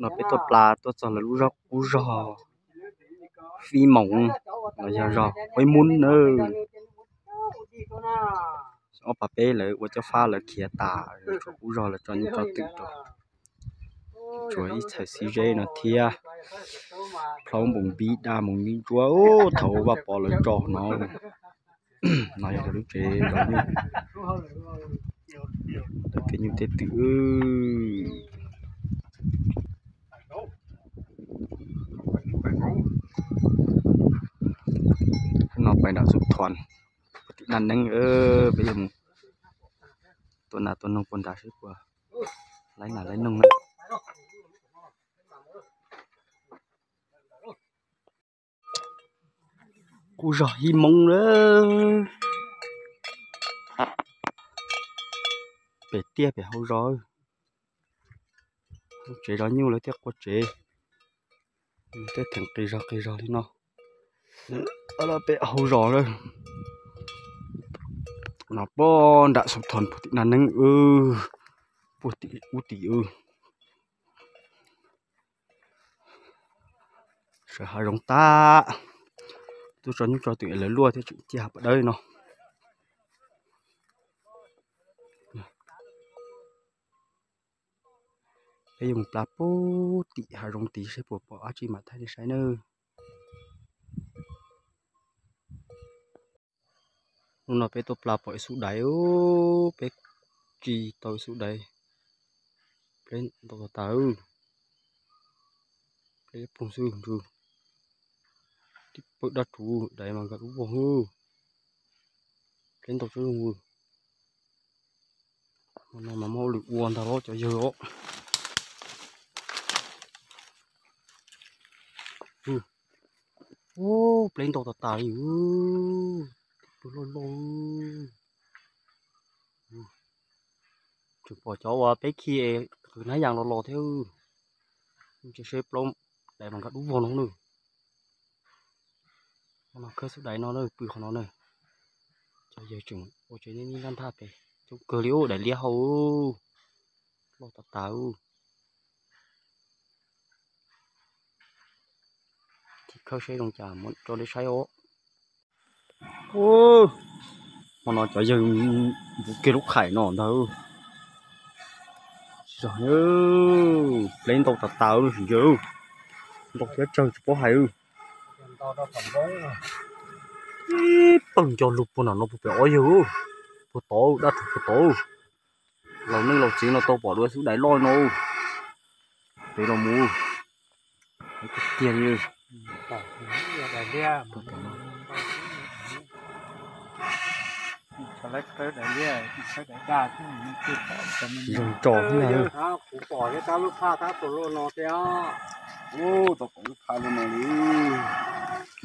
No peb tuaj plas tuaj txog lawv lub zos qub zog Fij Moov los yog zos Huaib Mub nawb. Ob pab peb lawv ua cov fab lawv khiav tas, tshuav qub zog lawv tso nyuj tso twm rau. Tshuav ib txhais xib zeb no thiab. Plhaub npoos npib daj npoos npib ntsuab thaum Vaj Pov lawv tso no. No yog lub tsev zov nyuj, kev nyuj tej twm. No pais nram Xub Thuam puag tim Daj Neeb, peb yuav mus tua nas tua noog puag nrad seb puas laib nas laib noog na. Qub zog Fij Moov lawm. Pem tiaj pem hauv zos. Tsev zov nyuj lawv thiaj qua tsev. Tej theem qis zog qis zog li no. Pem hauv zos lawm. No puag nram Xub Thuam puag tim Daj Neeb, puag tim ub tim. Sawv hav zoov tag, tuaj tso nyuj tso twm lawv luaj thiab tseem ciaj hav pas dawb no. Peb yuav mus plas puag tim hav zoov tid seb puas pom dab tsi mam thaij nej saib nawb. Hnub no peb tuaj plas pom ib xub daiv, peb tsis tau ib xub daiv, pleb ntau tas tas, pleb ploog xwb ntsw, tib pawg daj rhuv daiv mas nkag dub vog hwb, pleb ntau tsob zoo. No mas muaj hauj lwm ua ntag los cov yawg os. Pleb ntau tas tas li, pawg loj loj. Tseem pom cov uas peb khi qhwv hnab yas los los thiab. Ntsia seb plaub daiv mas nkag dub vog no na. No khawb xub daiv no na, pw qhov no na. Cov yawg tseem ua tsev nyob ntab nthaj pem, coob kawg li ub, daiv liab hau, loj tas tas. Thim khawb seb zoo cas muab tso nej saib os. Hmo no cov yawg npuv kiag lub khaim no ntag. Pleb ntau tas tas lub sim ntsia, ntau thiab tsawg tsis paub hais. Ib pawg nco lug puag nram no puag pem ob yawg, puag tod, dab rhuv puag tod. Laus neej laus txiv no tau pom dua xub daiv loj no. Pem los mus tiag li. Zoo tso na.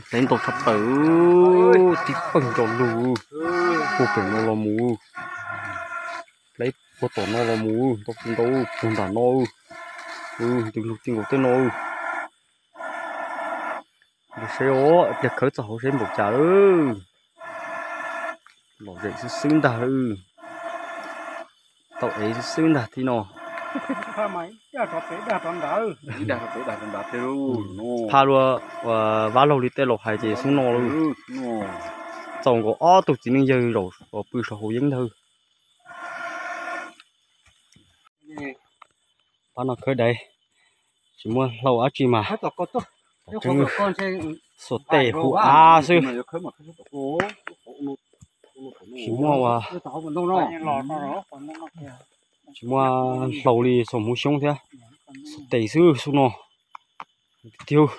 Pleb ntau tshaj plaws, tib pawg nco lug puag pem no los mus. Pleb puag tom no los mus, ntau ntau puag nram no. Ntws lug ti nkaus tej no. Ntsia seb os, pliag khawb txog hauv seb npaum cas lawm. Lom zem xwb xwb ntag. Tau ev xwb xwb ntag tib no. Phaj luaj, vaj laug li tej laus hais ces xub no lawm. Txaus nkaus ob tug txiv neej yawg zaum pw saum hauv yeeb ntag. Pab no khawb daiv, tsis muaj hlau dab tsi mas, tseeb xuas tes hu av xwb. Tsis muaj ua, tsis muaj hlau li xuas hmuv xyoob thiab, xuas tes xwb xub no. Tiag,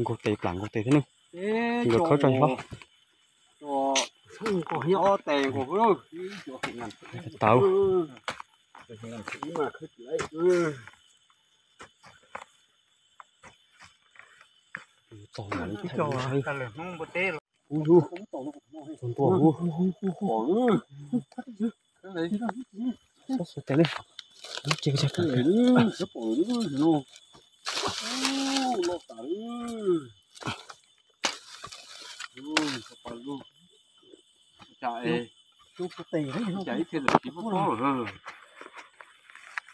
nkaug tes plam nkaug tes thiab ne. Nkawd khawb tso hlo. Tau. Txog mam li thaij saib. Ub, ub, ub, ub, ub, ub. Xov xov tes ne. Lub tsev, loj tas. tes, cas ib txhia tsis paub lawm.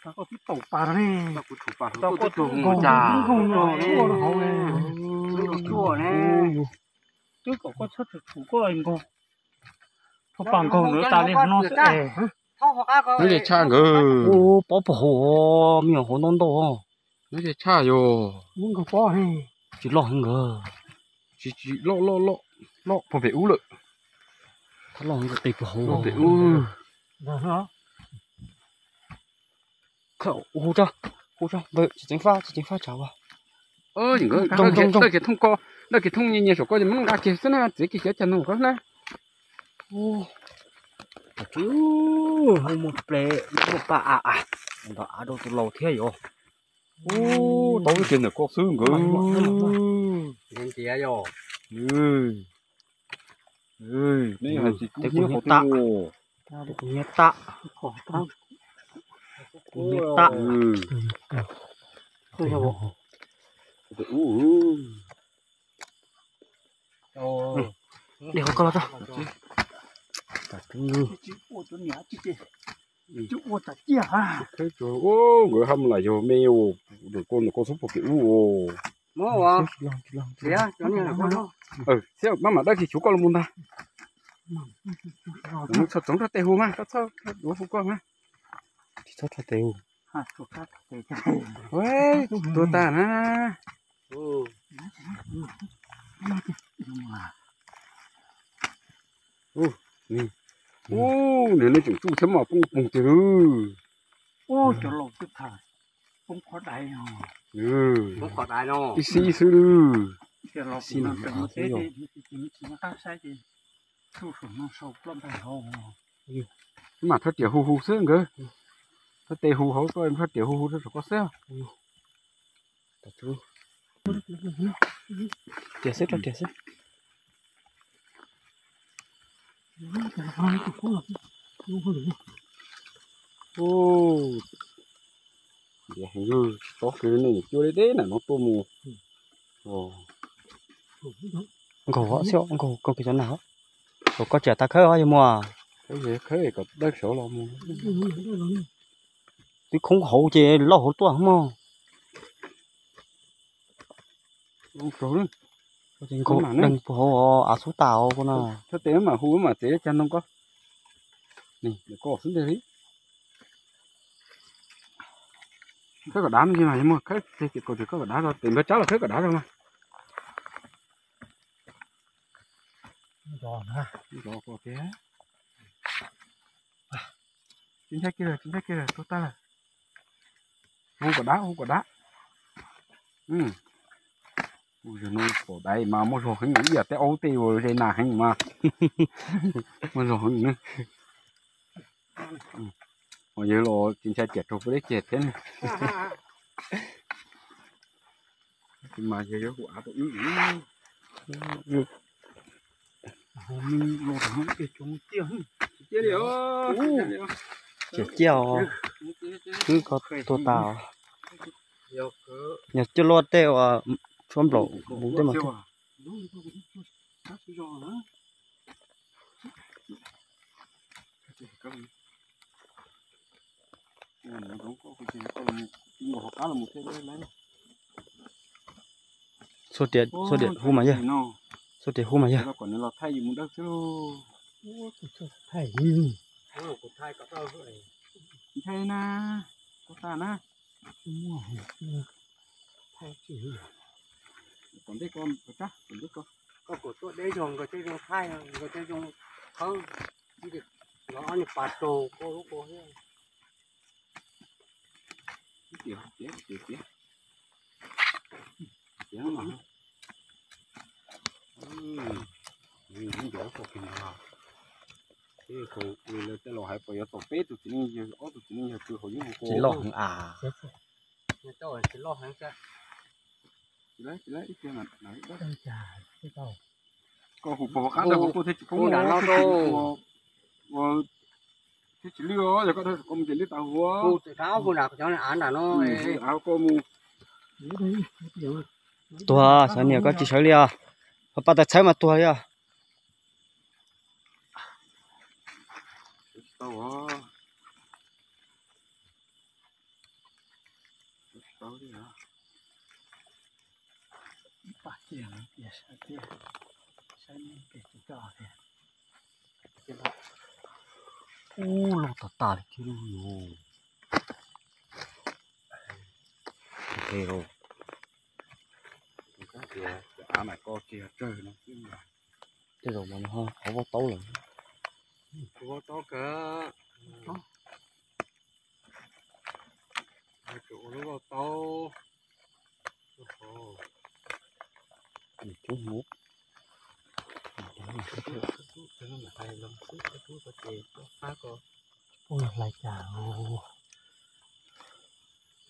Tau koj twb taum pas ne, tau koj twb nkaug nkaug nkaug nkaug nkaug hauv ne. Twb kom koj txhob tshum tshum koj nkaug, txhob pas nkaug ntawd tas li no xwb es. Nws tshaj nkawd. Ua pob pog hauv, me nyuam hauv ntau ntau. Nws tshaj yog. Tsis loj heev nkawd. Tsis, tsis loj, loj, loj, loj puag pem ub lawm. Loj heev nkawd tes puag hauv. Loj pem ub. Hu tso, hu tso, tsis ceev faj, tsis ceev faj tsam as. Nkawd, dawj kiag thooj ko, dawj kiag thooj nyias nyias saum ko ces muab nqa kiag xwb na, txiav kiag xyov cas no ko na. Ub, muaj ple, muaj pa a a, ntawd av rau tus laus thiab yom. Ub, tau ib ce ntawm ko xwb nkawd. Ntiav yom. Neb hais tsis kub hnyiab qhov twg. Tus hnyiab tag. Tus hnyiab tag. Dej qhov ko los tso. Nkawd hab lam yog me ua, ko ntawm ko xub puag pem ub. Mab mam dawb tsis xyuv koj los mus ntag. Txhob txhob rau tes hu mas, koj txhob hu koj mas. Tsis txhob rau tes hu. Tuag tag na. Ub, nws, nws tseem tsuj thiab mas poob poog tiag lawm. Ub, cov laus twb tham poob qhov daiv no. Poob qhov daiv no ib xib xwb lawm. Ib xib no qab saib ces tsuj saum no sau ploj ntais hauv. Mas rho riam hu hu xwb nkawd. Rho tes hu hauv, rho riam hu hu rau saum ko xwb. Riam xwb, rho riam xwb. Ntiav heev, tsis txhob kws nej cua li teb na no tuaj mus. Nkaug xwb, nkaug, nkaug kiag cov nag. Kom koj tsiam tas khawb os yog muaj. Khawb kom dawb saud los mus. Twb khoob hauv ces lauj hauv tuaj mog. Nkaug deeg puag hauv av xub tas hauv ko na. Txhob tes mam hu mam txiav cag ntoo ko. Ko xwb ntag li. Khawb kom dav me ntsis mas, yog muaj khawb tes ces koj kom dav, tes npawg Tsab los khawb kom dav rau mas. Tsis ntshai kiag lawm, tsis ntshai kiag lawm, tuag tag lawm. Hu kom dav, hu kom dav. Yog no pom daiv mas muaj zog heev, ib yam tej aub tej uas ze nas heev mas. Muaj zog heev na. Yawg los tsis ntshai ciam raug peb deb ceg thiab ne. Mas yawg yuav hu av rau wb. Ciam ciaj os, wb ko tuag tas os. Yog coj luaj tej uas tshuab nplaum mus tej mas. Txhua tias, txhua tias hu mas yog, txhua tias hu mas yog. Ntshai na, koj tas na. Tom ntej ko, tom ntej ko. Koj kom tuaj deb zog nkawd thiaj zoo thaij, nkawd thiaj zoo khawb. Los ob niag pas raug koj lub ko thiab. Tiav, tiav, tiav. Tiav mas. Ncav koj kiag ntag. Ces lawv tej laus hais puas yuav tau peb tus txiv neej yawg, ob tus txiv neej yawg pw hauv yeeb hauv ko. Tsis loj heev as. Tsis loj heev. Koj hu pog qab ntawd hu kuj thiaj tsis poob nram no rau. Thiaj tsis lwj os, yog koj dhau kom mus ces lwj tau hu. Hu tseem rau hu nram cov av nram no. Av koj mus. Tuag, xyov niam koj tsis sawv li os. Ho pa tas txhawb mas tuag li os. tau os. Tau li os. Ib pab kiag no tias saib tias, saib neb pem tus coj tias. Ub, loj tas tas li thiab lauj. Nthe lauj. Av mas koj kiag tsawg no. Tej zaum mas ho qhov voj taub lawm. Qhov voj taub kawg. Ua lub voj taub. Nws coob hmoov. Hlais cas.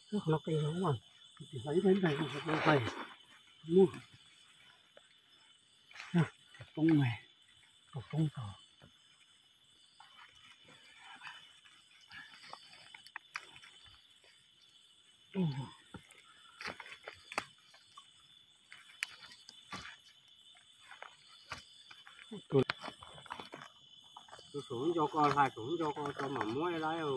Qhov no qis no mas, hlais ib daig ib daig mus. Tus toob ne, tus toob tod. Tus saum lub ncau ko, hlais saum lub ncau ko tso mam muab laib.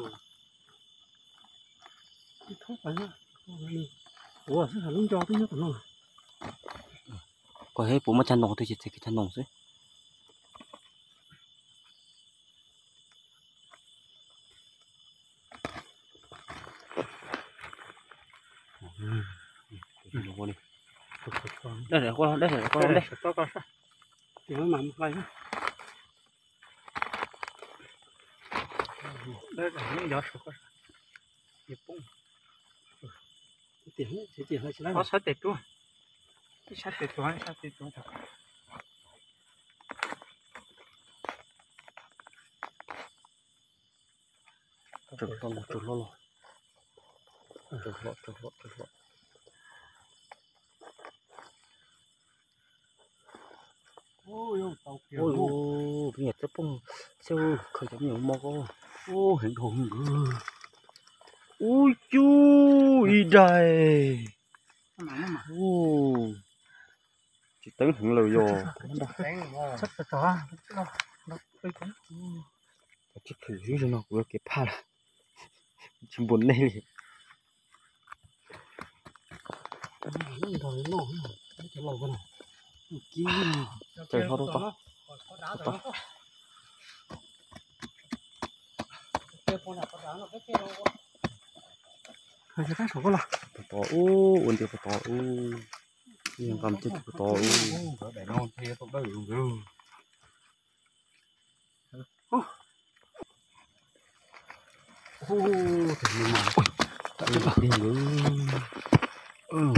Ua xwb, lub ncau twb nyob tom no. Koj hais puas muaj cag ntoo twg ces txiav kiag cag ntoo xwb. Dej, dej, dej, dej. Ua mas hlais. Sab tes tuaj, sab tes tuaj, sab tes tuaj. Tsaws hlo los, tsaws hlo los, tsaws hlo, tsaws hlo, tsaws hlo. Ub, me nyuam txawj poob, xyov khaws cov me nyuam mos ko. Ub, heev dhau nkawd. Ub, cuj ib daig. Ub, tsis teeb heev lawm yog. Tsis khwm xwb no kuv yuav kev phaj lawm. Tsis npuab nej li. Tsaws hlo rau tod. Puag tod ub, ua ntiav puag tod ub. Nqa mus cog puag tod ub.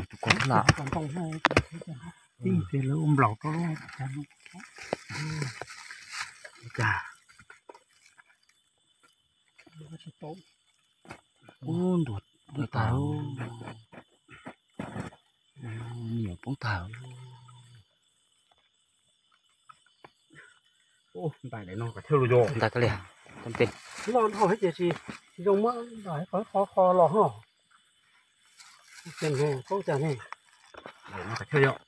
Tus ko lam, ib ntsis lawv ua nplaum rau lub cas. Ub, ntuag tag, me nyuam poob tag. Ntais daim no kom thiaj li yog. Ntais tau li. Loj dhau thiab ces tsis zoo muab ntais qhov qhov los ho. Ces paub cas ne. Daim no kom thiaj yog.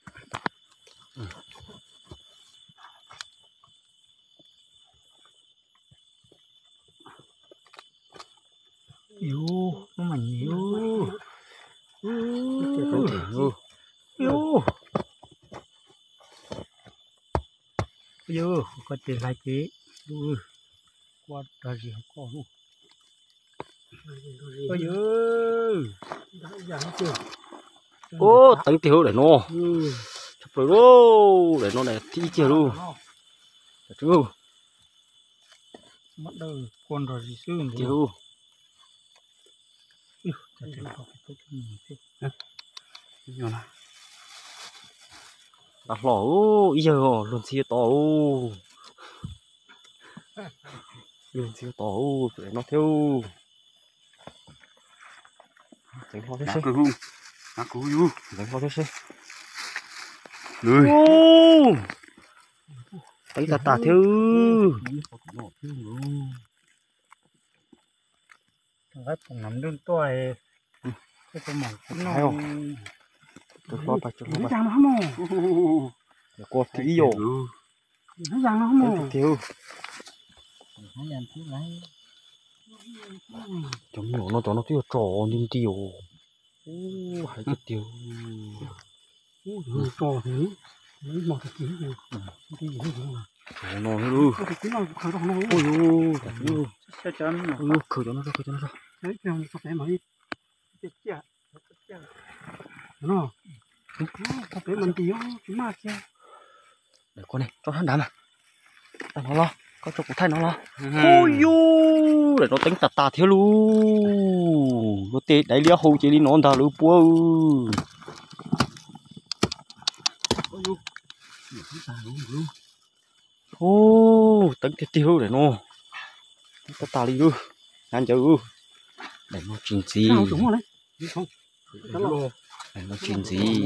Yus, muab mas nyiam yus. Yus, yus, koj ces hlais ces, kua rog zis koj lub. Ub, teeb tiag daim no. Tshaj plaws lauj, daim no daim thib ib tiag lauj. Tiag lauj. Tag hlo ib yawg luag ntxhi tod. Luag ntxhi tod, daim no thiab. Txeev hlo thiab seb. Txeev hlo thiab seb. Teeb tas tas thiab. Tsaws hlo, tsaws hlo. Ko thib ib yom. Tiag. Cov me nyuam no cov no twb yuav tso nti nti os. Ub, hais tiag tiag. Ub, tso, cov no, ub, khaws cov no, khaws cov no, khaws cov no. Tso pem mas nti, tsis maj kiag. Koj ne, tso sab nrad mas. Thaij no los, koj tso kuv thaij no los. Ub yus, daim no teeb tas tas thiab lauj. Luag tej daiv liab hau ces li no ntag lawm puab. Ub, teeb tiag tiag lauj daim no. Teeb tas tas li lauj. Hnyav ncaws. Daim no tsis ntxiv. Daim no tsis ntxiv.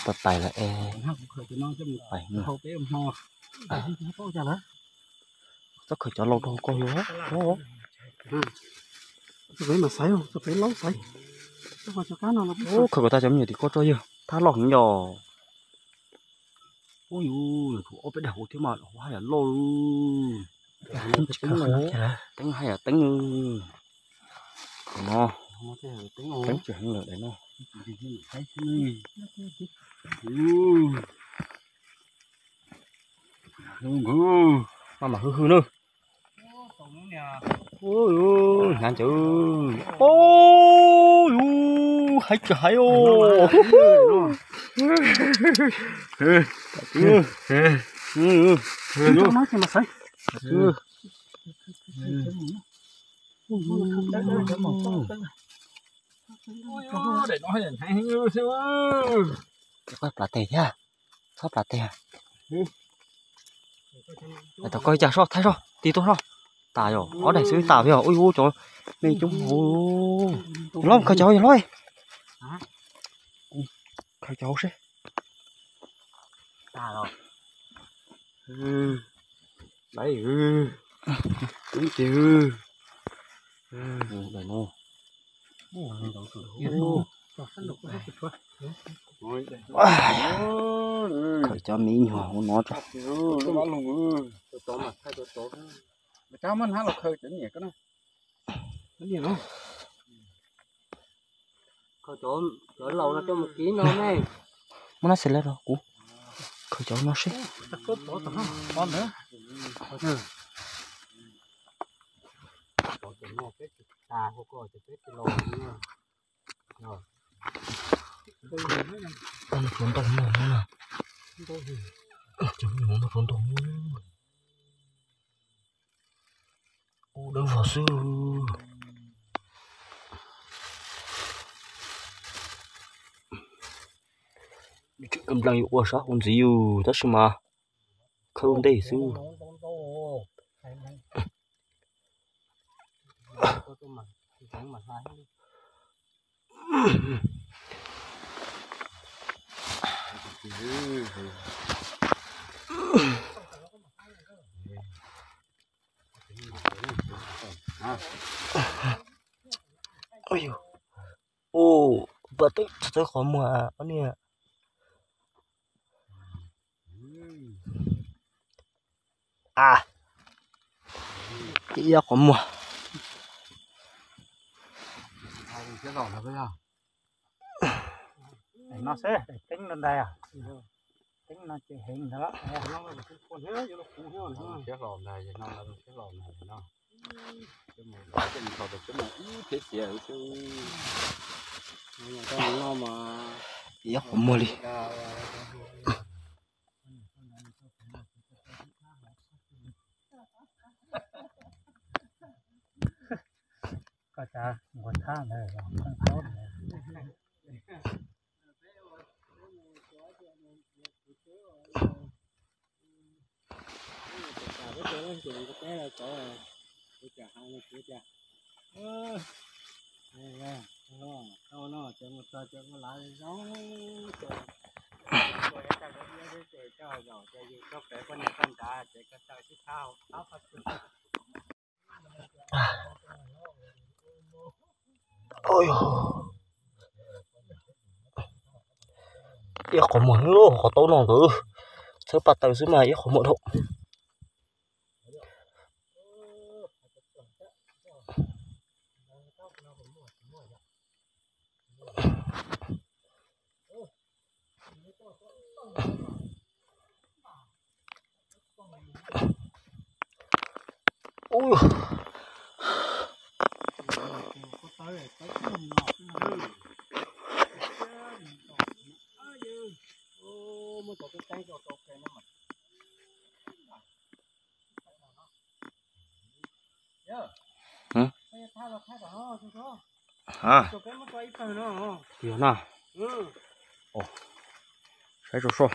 Tais tais lawm es. Txhob khaws cov laus rau koj yog. Khaws kom tas cov me nyuam tim koj tso yog thab loj heev yog. Ub yus, ob peb daim hauv thiab mas hauv haj yam loj. Teeb haj yam teeb. No, teeb tsis heev lawm daim no. Maj mam hwj hwj na. Hnyav ncaws. Ub yus, hais tsis hais os. Plas tes thiab, txhob plas tes. Tau koj ib cas soj thaib soj ti tuaj soj. Tas yog ob daim xwb tas yog ub yus cov me coob hauv. Yog los khaws cov yog los. Khaws cov hauv seb. Laiv, ub ces daim no. Khaws cov me nyuam hauv no tso. Cov laus no coj mus kiv no ne. Muab nab xis lawm rau kuv khaws cov no seb. Tsuav ntau no na. Cov me nyuam no tsuav ntau. Ub, dawb vog xwb. Tseem kawg nplees yuav ua sab hauv ntxiv yus tab sis mas khawb ua ntej xwb. Ub, pas teb txawb qhov muag ob niag. A, ib qhov muag. No xwb, teeb no ntais, teeb no ces heev ntag. Ib qhov muag li. Koj cas nquag thab ntawd los koj paub ntawd. Ib qhov muag loj qhov taub no nkawd. Txhawb pas taws xwb mas ib qho muaj dhau. Yog na. Saib tso so.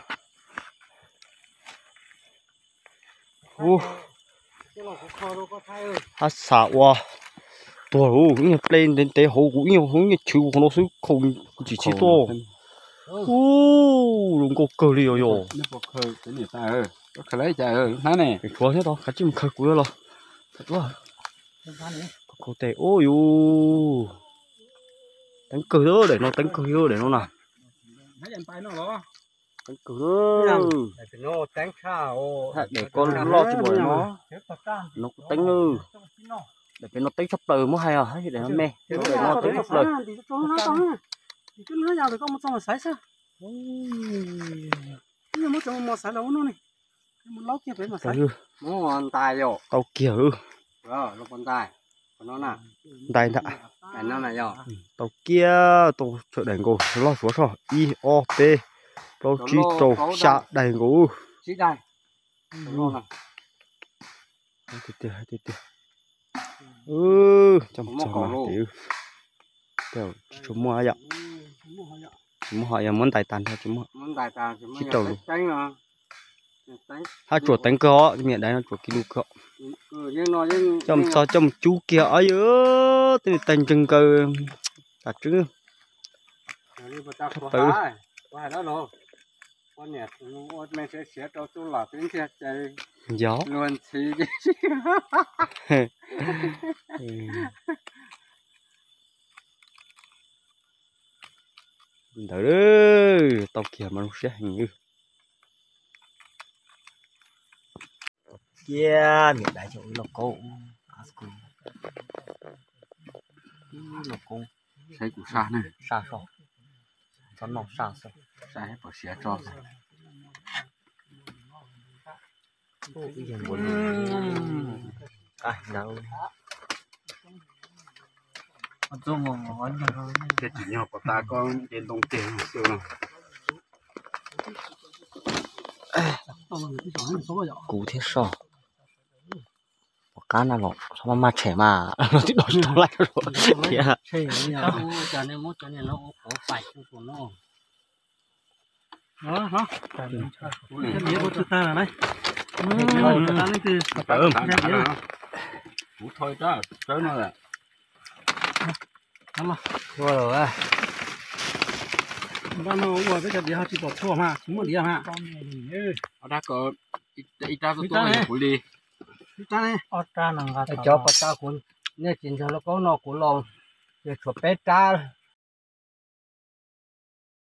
Ub, hab xav ua tuag, ib nyuag ple ntev ntev hauv kuv, ib nyuag chwv kuv qhov no xwb, khaus tsis txhib tuaj. Ub, zoo nkauj kawg li os yog. Tshuav thiab tod, kav tsij mus khaws kuv los. Khaws tes ub yus. Teeb kawg, daim no teeb kawg li daim no na. Teeb kawg. Daim ko loj tsis pom no. No kuv teeb na. Daim pem no teeb tshaj plaws muab hais os, daim no me, daim no teeb tshaj plaws. Tau kiag, tau kiag. Ntais ntag. Tau kiag, tau tsawg daim nkaus, loj suav soj, ib ob peb plaub tsib rau xya daim nkaus. Tiag tiag, tiag tiag. Coj mus txog mas tias tsis tshua muaj yom. Tsis muaj ho yog muab ntais tag nrho tsis muaj. Tsib rau lus. Hab tsuas teev kawg os, me nyuam dais no tsuas kiv lus kawg. Coj mus txog coj mus cub kiag os yom, tej niag tais ntseeg nkaws tas tseeb. Tawv. Yog. Ntawd tau kiag mas zoo siab heev. Cia niam dais cov lauj kaub, lauj kaub, saib kuv saj ne, saj so, txhob noj saj xwb, saj pom siav tso. Ces tsis yog pov tas koj nce ntoo kiag xwb no. Kuv thiab soj. Pom qab na los txhob maj maj tshem mas los twb dos tsis tau laij thiab. Kuv thoi rab sawb no lawm. Ua lawm. Npaj no ua peb cov diav ho tsis pom tshuaj mas tsis muaj diav mas. Ib rab ko, ib rab tuaj tuaj kuv li. Cov pos tas kuv, nej tsis ntseeg lauj kaub no kuv los, ces tshuav peb rab.